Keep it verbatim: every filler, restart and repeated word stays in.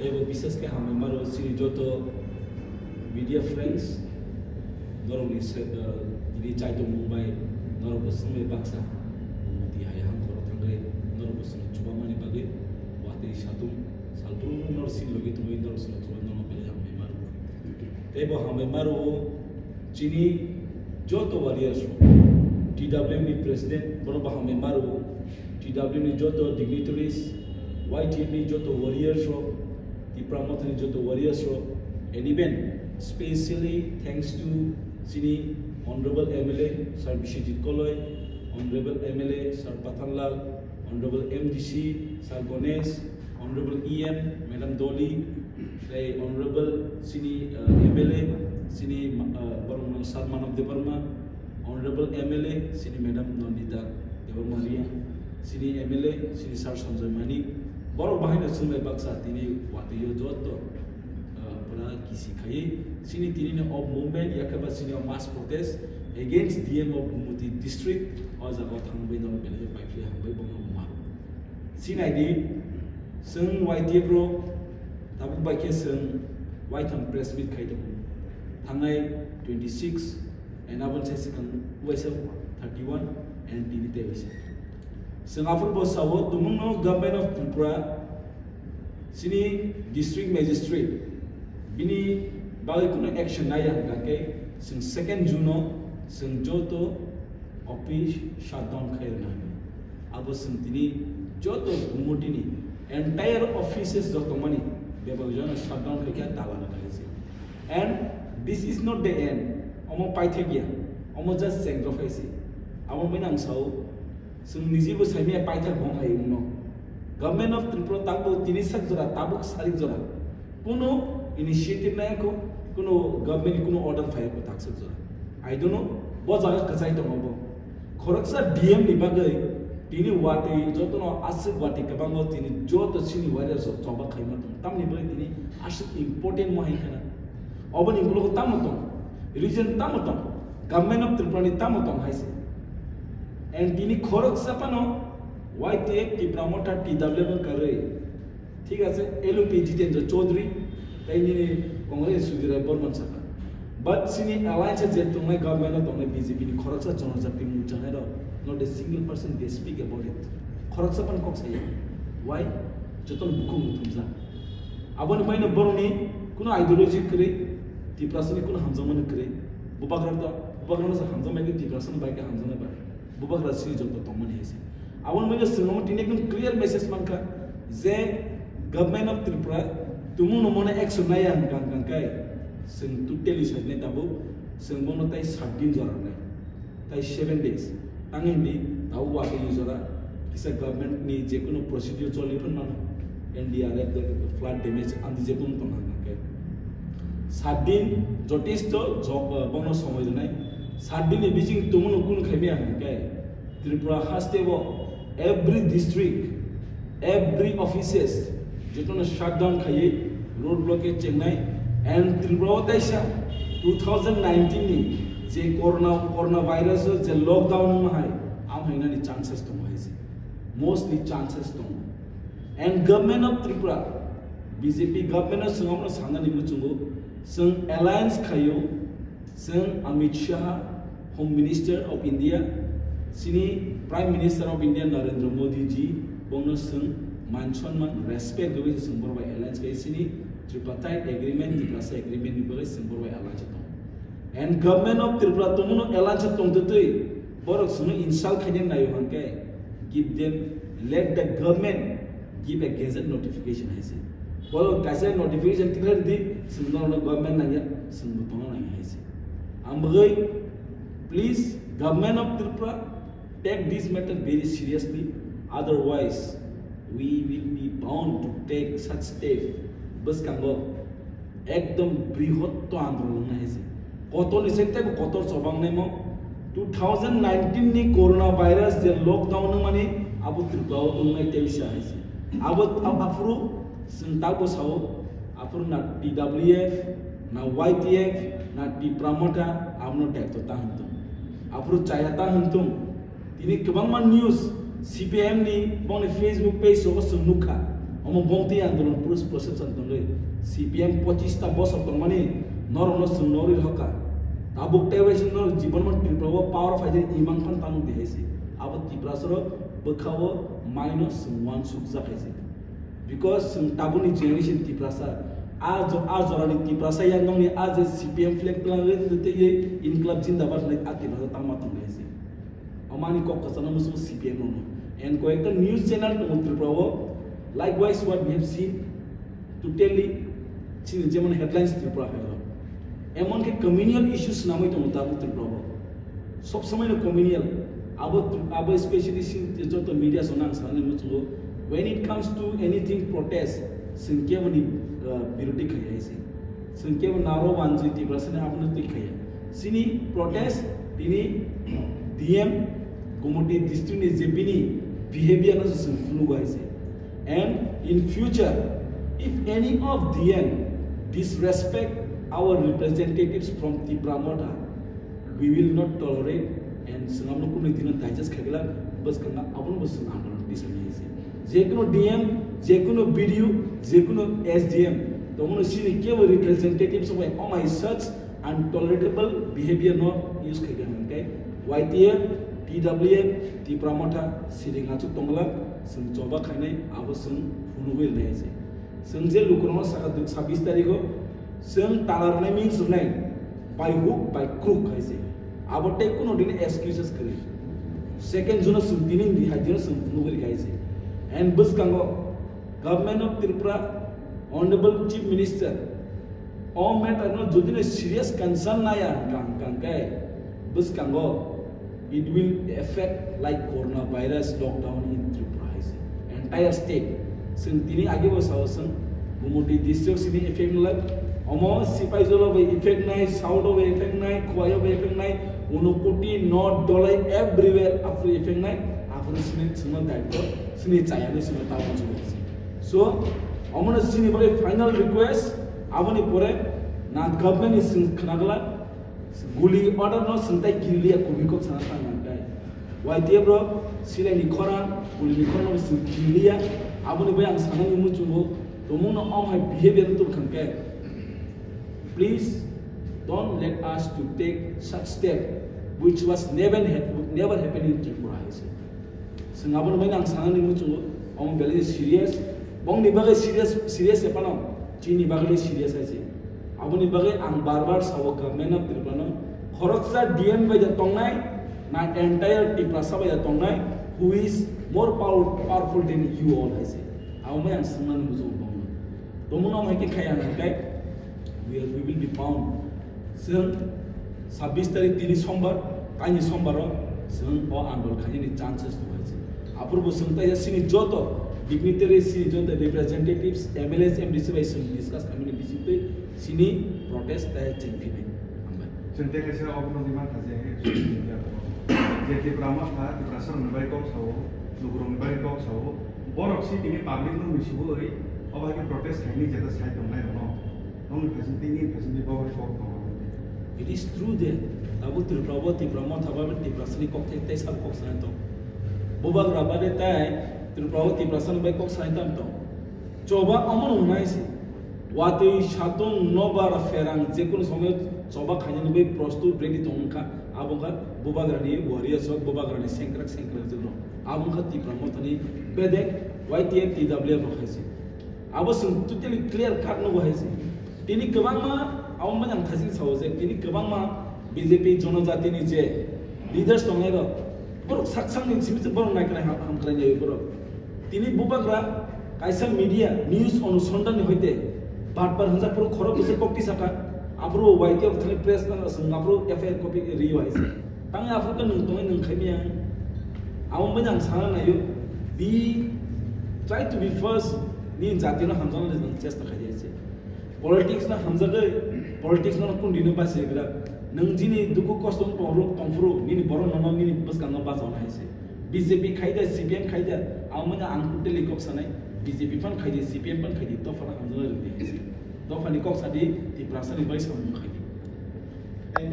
Ebo bisas khe hambai maro chini joto media friends, norokni se-, uh, tini chaitomung bai norokbo swngbai baksa moti hai hangkhoro thangwi norokbo swngno chubamani bagwi watwi satung salbrumno norok sini logi tongwi norok swngno chuba norok belai hambai maro. Tei bo hambai maro chini joto warriors rok, T W M ni president, bono bo hambai maro, T W M ni joto dignitaries, Y T F ni joto warriors rok, Tipra Motha ni joto warriors rok, and even specially thanks to chini Honorable M L A Sir Biswajit Koloi, Honorable M L A Sir Pathanlal, Honorable M D C Sir Ganesh, Honorable E M Madam Dolly, tei Honorable chini, uh, M L A chini, uh, borok no Sir Manav Debbarma, Honorable M L A chini Madam Nandita Debbarma Reang, chini M L A chini Sir Sanjoy Manik, borok bahaino chwngbai baksa tini watwi o joto, uh, pura kisi khaiwi chini tini ni o movement yakhe ba chini o mass protest against D M of Gumoti district o jaga o thangwi norok belai khe paiphlai hambai bono ma. Sinai di, chwng Y T F rok tabuk bai khe chwng waitham press meet khai tongo. Thangnai twenty six and aboni sai swkang waisa thirty one and tini tei waisa. Chwng aphuru bo sao, tumungno Government of Tripura chini District Magistrate bini bagwi kuno action naiya hwnkha khe chwng second June o chwng joto office shutdown khai rwna hwnwi. Abo chwng tini joto Gumotini entire offices joto mani bebak jona shutdown khai khe tala rwna hai se. And this is not the end. Omo paithak ya. Omo just chengdrop hai se. Abo mani ang sao, chwng niji bo saimaya paithak bong hai wngno. Government of Tripura tabuk tini sak jora, tabuk sarik jora. Kuno initiative nai ko, kuno government ni kuno order phai ko tak sak jora. I don't know, bo jaga kwchai tongo bo. Khoroksa D M ni bagwi tini watwi jotono aswk watwi kwbangma tini joto chini warriors rok choba khaima tong. Tamni bagwi tini aswk important mo hai khana. Oboni ulo tamo tong, region tamo tong, Government of Tripura ni tamo tong hai se. And tini khoroksa phano Y T F Tipra Motha T W F karwi. Thik ase, L U P Jitendra Chaudhary, tei nini Congress Sudhir Rai Borman saka. But sini alliance je tongnai government o tongnai B J P ni khoroksa jonojati mung chanai rok, not a single person they speak about it. Khoroksa pan kok saya. Why? Joton bukhung muthumjak. Aboni baino boroni kuno ideology kwrwi, Tiprasani kuno hamjakmani kwrwi. Bubagra to, bubagra no hamjakmani Tiprasani bai khe hamjakmani bai. Bubagra sini joto tongmani hai se. Aboni bagwi chwng omo tini ekdom clear message mankha je Government of Tripura tumungno mone action naiya hwnkha hwnkha khe chwng totally sajnai tabuk chwng bono tai sat din jora rwnai, tai seven days. Tangwi hindi tabuk watwi ni jora kisa government ni jekunu procedure choli phano mano, N D R F, flood damage, amtwi jekunu tongna hwnkha khe sat din jotisto jok, bono somoi rwnai. Sat din ni bising tumungno kunu khaimaya hwnkha khe Tripura haste o every district, every offices, jotono shutdown khaiwi road blockade chengnai, and Tripura o taisa two thousand nineteen ni je corona, corona virus o je lockdown wngma hai, am hainani chances tongo hai se, mostly chances tongo. And Government of Tripura, B J P government o chwng omono sanani muchungo, chwng alliance khaio, chwng Amit Shah, Home Minister of India, chini Prime Minister of India Narendra Modi ji, bongno chwng man sonman, respect rwui chwng borok bai alliance khai chini tripartite agreement, Tiprasa agreement ni bagwi chwng borok bai alliance tong. And Government of Tripura tongmano alliance tongtwtwi borok chwngno insult khaina naio hwnkhe give them, let the government give a gazette notification hai se. Borok kaisa notification tikhlai rwdi, chwng norokno government nangya, chwngbo tongna nangya hai se. Ang bagwi, please, Government of Tripura, take this matter very seriously, otherwise we will be bound to take such step. Bwskango ekdom brihotto andolon wngna hai se. Kotor ni se tebo kotor chobang naimo. Two thousand nineteen ni corona virus je lockdown wngmani abo Tripura o wngnai tei se hai se. Abo, ab-, aphuru chwng tabuk sao, aphuru na T W F, na Y T F, na Tipra Motha, abono daitw ta hwn tong. Aphuru chaya ta hwn tong. Tini kwbangma news C P I M ni bongni Facebook page rogo chwng nukha. Omo bongtwi andolon pros-, process tongwi. C P M pochista bosor tongmani norokno chwng norwi rwkha. Tabuk tei waisa norok jibonno Tripura o power phaijak imang phan tamo di hai se. Abo Tiprasarok bwkha o minus chwng uansukjak hai se. Because chwng tabukni generation Tiprasa, a jo-, a jorani Tiprasa ya nokni a je C P M flag twlang rwi twi twi Inklab Jindabad hwnwi a Tiprasa tangma tong hai se. Omo ani kok kwchangno muchungo C P M rokno. And koyekta news channel tongo Tripura o. Likewise, what we have seen, totally, chini jemon headlines Tripura hai o. Emon khe communal issues namwi tongo tabuk Tripura o. Sob somoi no communal. Abo, abo specially chini joto media song nang sanani muchungo. When it comes to anything protest, chwng keboni, uh, birodhi khai hai se. Chwng kebo naro wanjwi Tiprasani abono twi khaiya. Chini protest, tini D M Gumoti district ni je bini behavior no se chwng phunukgo hai se. And in future, if any of D M disrespect our representatives from Tipra Motha, we will not tolerate and chwng abono kunui dino digest khaigwlak, bwskango abono bo chwng andolon tisani hai se. Jekuno D M, jekuno B D O, jekuno S D M, tongmano chini kebo representatives bai omai such untolerable behavior no use khaikha hwnkhe Y T F, T W F, Tipra Motha siring achuk tongla, chwng choba khainai abo chwng phunugwi rwnai hai se. Chwng je lukurokno saka sabbish tarikho chwng tala rwnai means rwnai by hook by crook hai se. Abo tei kuno dini excuses kwrwi. Second June o chwng tini ni hai dino chwng phunugwi rwkha hai se. And bwskango Government of Tripura, Honorable Chief Minister, o matter no jodi no serious concern naya hwnkha hwnkha hwnkhe bwskango it will affect like coronavirus lockdown in Tripura hai se. Entire state. Chwng tini age bo sao chwng Gumoti district sini effect nai. Omo Sipaijalo bai effect nai, South o bai effect nai, Khowai o bai effect nai, Unakoti, North, Dholai, everywhere aphuru effect nai, aphuru sini chwngno daityo, sini chayani sini tamo chwngno. So, omono sini bagwi final request, aboni pore na government ni sing khnagla, guli order no singtai kirilia kubui kok sana tang nangkai. Y T F rok silai ni khorang, guli ni khorang no sing kirilia, aboni bai ang sanani muchungo, tomungno om hai behavior tuk thangke. Please don't let us to take such step which was never hap-, never happened in Tripura hai se. Chwng abono bai ang sanani muchungo, omo belai serious. Bongni bagwi serious, serious se phano, chini bagwi serious hai se. Aboni bagwi ang bar bar sao government of Tripura no, khoroksa D M bai da tongnai, na entire Tiprasa bai da tongnai, who is more power-, powerful than you all hai se. Abo bai ang sanani muchungo bongno. Tomungno hai khe khaya hwnkhe, we are, we will be bound. Chwng sabbish tarik tini sombar, taini sombaro chwng o andol khainani chances dong hai se. Aphuru bo chwng tai sini joto dignitaries, sini joto representatives, M L As, M D C bai chwng discuss khaimani bisingtwi sini protest tai chengphinai. Hambai. Chwng tei kaisa obono demand kha je social media o je Tipra Motha, Tiprasarokni bai kok sao, lukurokni bai kok sao, borok si tini public no mui sibui, obo hai khe protest khaini jeta sai tongnai rokno. Nokni phaising tei nini phaising tei bo hai kok tongo. It is true that tabuk Tripura bo Tipra Motha bai Tiprasani kok thai tei sabo kok sanai tong. Bubagra bai tei Tripura bo Tiprasani bai kok sanai tong tong. Choba omono hwnai se. Watwi satung nobar pherang jekunu somoyo choba khainani bai prostut ready tong wngkha. Abo wngkha Bubagrani warriors rok, Bubagrani sengkrak sengkrak jwk rok. Abo wngkha Tipra Mothani bedek Y T F T W F rok hai se. Abo chwng totally clear cut nugo hai se. Tini kwbangma abo manya ang thasing sao je tini kwbangma B J P jonojatini je leaders tongnai rok, borok sak sakni simi se borok naikolai ham, hamkrai nai borok. Tini bubagra kaisa media news onusandhan ni hoite batpar hwnjak phuru khorok bwswk kokti saka, aphuru Y T F thani press na sung aphuru F I R copy rio hai se. Tang aphuru ka nung tongwi nung khai miyang. Abo manya ang sana nayo. Be, try to be first. Ni jati no hamjana ni chesta khai se. Politics no hamjagwi, politics no kundi no basi gra. Nung jini duku kosto tongphuru, tongphuru, nini borok no, nini bwskango bajao nai se. B J P khaida, C P M khaida, ang manya ang totally kok sanai, B J P phan khaidi, C P M phan khaidi, dophano hamjagwi rwdi hai se. Dophani kok sadi, Tiprasani bai samung khai.